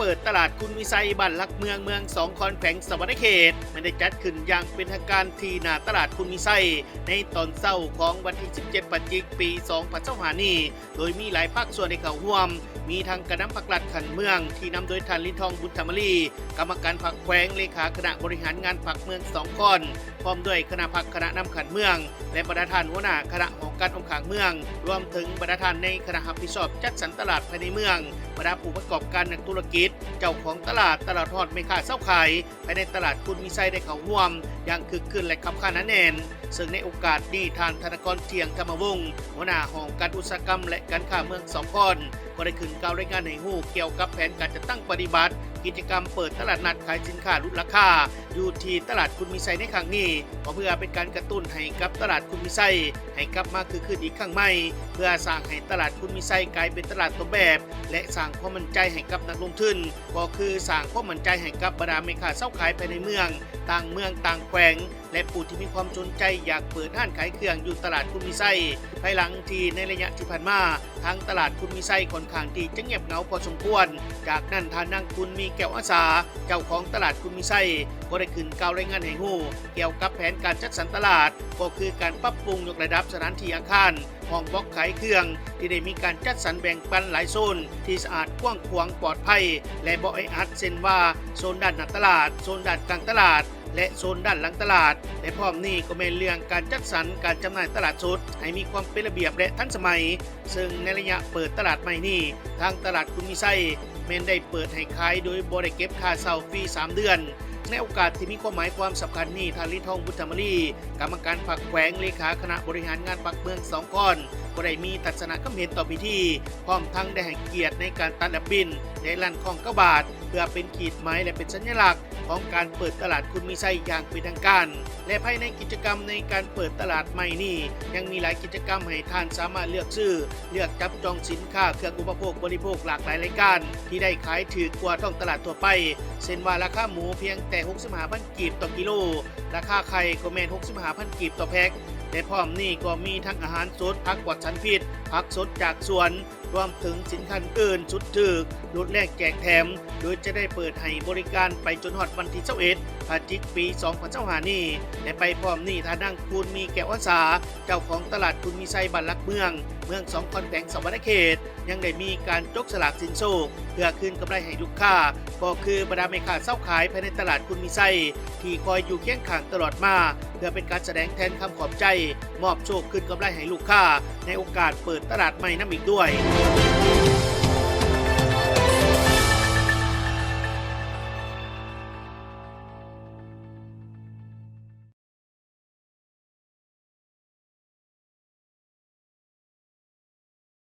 ເປີດຕະຫຼາດຄຸນວິໄຊ ບ້ານຫຼັກເມືອງ ເມືອງສອງຄອນ ແຂວງສະຫວັນນະເຂດ ແມ່ນໄດ້ຈັດຂຶ້ນຢ່າງເປັນທາງການທີ່ໜ້າຕະຫຼາດຄຸນວິໄຊ ໃນຕອນເຊົ້າຂອງວັນທີສິບເຈັດ ພະຈິກ ປີສອງພັນຊາວຫ້ານີ້ ໂດຍມີຫຼາຍພາກສ່ວນໄດ້ເຂົ້າຮ່ວມ, ມີທັງການນຳພັກລັດຂັ້ນເມືອງ ທີ່ນຳໂດຍທ່ານ ລິນທອງ ບຸນທຳມະລີ ກຳມະການພັກແຂວງ, ເລຂາຄະນະບໍລິຫານງານພັກເມືອງສອງຄອນ, ພ້ອມດ້ວຍຄະນະພັກຄະນະນຳຂັ້ນເມືອງ ແລະ ບັນດາທ່ານຫົວໜ້າຄະນະຫ້ອງການອ້ອມຂ້າງເມືອງ, ລວມເຖິງບັນດາທ່ານໃນຄະນະຮັບຜິດຊອບຈັດສັນຕະຫຼາດພາຍໃນເມືອງ, ບັນດາຜູ້ປະກອບການ, ນັກທຸລະກິດ, ເຈົ້າຂອງຕະຫຼາດ, ຕະຫຼອດຮອດແມ່ຄ້າຊາວຂາຍ ພາຍໃນຕະຫຼາດຄຸນວິໄຊໄດ້ເຂົ້າຮ່ວມຢ່າງຄຶກຄື້ນ ແລະ ຄັບຄາໜາແໜ້ນ. ເຊິ່ງໃນໂອກາດນີ້ ທ່ານ ທະນາກອນ ທ່ຽງທຳມະວົງ ຫົວໜ້າຫ້ອງການອຸດສາຫະກຳ ແລະ ການຄ້າເມືອງສອງຄອນ ກໍໄດ້ຂຶ້ນກ່າວລາຍງານໃຫ້ຮູ້ກ່ຽວກັບແຜນການຈັດຕັ້ງປະຕິບັດກິດຈະກຳເປີດຕະຫຼາດນັດຂາຍສິນຄ້າຫຼຸດລາຄາ ຢູ່ທີ່ຕະຫຼາດຄຸນວິໄຊໃນຄັ້ງນີ້ ກໍເພື່ອເປັນການກະຕຸ້ນໃຫ້ກັບຕະຫຼາດຄຸນວິໄຊ ໃຫ້ກັບມາຄຶກຄື້ນອີກຄັ້ງໃໝ່ ເພື່ອສ້າງໃຫ້ຕະຫຼາດຄຸນວິໄຊກາຍເປັນຕະຫຼາດຕົ້ນແບບ ແລະ ສ້າງຄວາມໝັ້ນໃຈໃຫ້ກັບນັກລົງທຶນ, ກໍຄືສ້າງຄວາມໝັ້ນໃຈໃຫ້ກັບບັນດາແມ່ຄ້າຊາວຂາຍພາຍໃນເມືອງ, ຕ່າງເມືອງ, ຕ່າງແຂວງ ແລະ ຜູ້ທີ່ມີຄວາມສົນໃຈຢາກເປີດຮ້ານຂາຍເຄື່ອງຢູ່ຕະຫຼາດຄຸນວິໄຊ, ພາຍຫຼັງທີ່ໃນໄລຍະທີ່ຜ່ານມາ ທາງຕະຫຼາດຄຸນວິໄຊຂ້ອນຂ້າງທີ່ຈະງຽບເຫງົາພໍສົມຄວນ. ຈາກນັ້ນ ທ່ານ ນາງ ບຸນມີ ແກ້ວອາສາ ເຈົ້າຂອງຕະຫຼາດຄຸນວິໄຊ ກໍໄດ້ຂຶ້ນກ່າວລາຍງານໃຫ້ຮູ້ກ່ຽວກັບແຜນການຈັດສັນຕະຫຼາດ, ກໍຄືການປັບປຸງຍົກລະດັບສະຖານທີ່ອາຄານ ຫ້ອງບລັອກຂາຍເຄື່ອງ ທີ່ໄດ້ມີການຈັດສັນແບ່ງປັນຫຼາຍໂຊນ ທີ່ສະອາດ, ກວ້າງຂວາງ, ປອດໄພ ແລະ ບໍ່ແອອັດ ເຊັ່ນວ່າ ໂຊນດ້ານໜ້າຕະຫຼາດ, ໂຊນດ້ານກາງຕະຫຼາດ ແລະ ໂຊນດ້ານຫຼັງຕະຫຼາດ ແລະ ພ້ອມນີ້ກໍແມ່ນເລື່ອງການຈັດສັນການຈຳໜ່າຍຕະຫຼາດສົດໃຫ້ມີຄວາມເປັນລະບຽບ ແລະ ທັນສະໄໝ. ເຊິ່ງໃນໄລຍະເປີດຕະຫຼາດໃໝ່ນີ້ ທາງຕະຫຼາດຄຸນວິໄຊແມ່ນໄດ້ເປີດໃຫ້ຂາຍໂດຍບໍ່ໄດ້ເກັບຄ່າເຊົ່າຟຣີສາມເດືອນ. ໃນໂອກາດທີ່ມີຄວາມໝາຍຄວາມສຳຄັນນີ້ ທ່ານ ລິນທອງ ບຸນທຳມະລີ ກຳມະການພັກແຂວງ, ເລຂາຄະນະບໍລິຫານງານພັກເມືອງສອງຄອນ ກໍໄດ້ມີທັດສະນະຄຳເຫັນຕໍ່ພິທີ, ພ້ອມທັງໄດ້ໃຫ້ກຽດໃນການຕັດລຽບບິນ ແລະ ລັນຄອງກະບາດ ເພື່ອເປັນຂີດໝາຍ ແລະ ເປັນສັນຍະລັກຂອງການເປີດຕະຫຼາດຄຸນວິໄຊຢ່າງເປັນທາງການ. ແລະ ພາຍໃນກິດຈະກຳໃນການເປີດຕະຫຼາດໃໝ່ນີ້ ຍັງມີຫຼາຍກິດຈະກຳໃຫ້ທ່ານສາມາດເລືອກຊື້, ເລືອກຈັບຈອງສິນຄ້າເຄື່ອງອຸປະໂພກບໍລິໂພກຫຼາກຫຼາຍລາຍການ ທີ່ໄດ້ຂາຍຖືກກວ່າທ້ອງຕະຫຼາດທົ່ວໄປ, ເຊັ່ນວ່າ ລາຄາໝູພຽງແຕ່ຫົກສິບຫ້າພັນກີບຕໍ່ກິໂລ, ລາຄາໄຂ່ກໍແມ່ນຫົກສິບຫ້າພັນກີບຕໍ່ແພັກ ແລະ ພ້ອມນີ້ກໍມີທັງອາຫານສົດ, ຜັກປອດສານພິດ, ຜັກສົດຈາກສວນ, ລວມເຖິງສິນຄ້າອື່ນສຸດຖືກ, ລົດແລກແຈກແຖມ, ໂດຍຈະໄດ້ເປີດໃຫ້ບໍລິການໄປຈົນຮອດວັນທີຊາວເອັດ ພະຈິກ ປີສອງພັນຊາວຫ້ານີ້. ແລະ ໄປພ້ອມນີ້ ທ່ານ ນາງ ຄູນມີ ແກ້ວອາສາ ເຈົ້າຂອງຕະຫຼາດຄຸນວິໄຊ ບ້ານຫຼັກເມືອງ ເມືອງສອງຄອນ ແຂວງສະຫວັນນະເຂດ ຍັງໄດ້ມີການຈົກສະຫຼາກຊິງໂຊກ ເພື່ອຄືນກຳໄລໃຫ້ລູກຄ້າ, ກໍຄືບັນດາແມ່ຄ້າຊາວຂາຍພາຍໃນຕະຫຼາດຄຸນວິໄຊ ທີ່ຄອຍຢູ່ຄຽງຂ້າງຕະຫຼອດມາ ເພື່ອເປັນການສະແດງແທນຄຳຂອບໃຈ, ມອບໂຊກຄືນກຳໄລໃຫ້ລູກຄ້າ ໃນໂອກາດເປີດຕະຫຼາດໃໝ່ນຳອີກດ້ວຍ.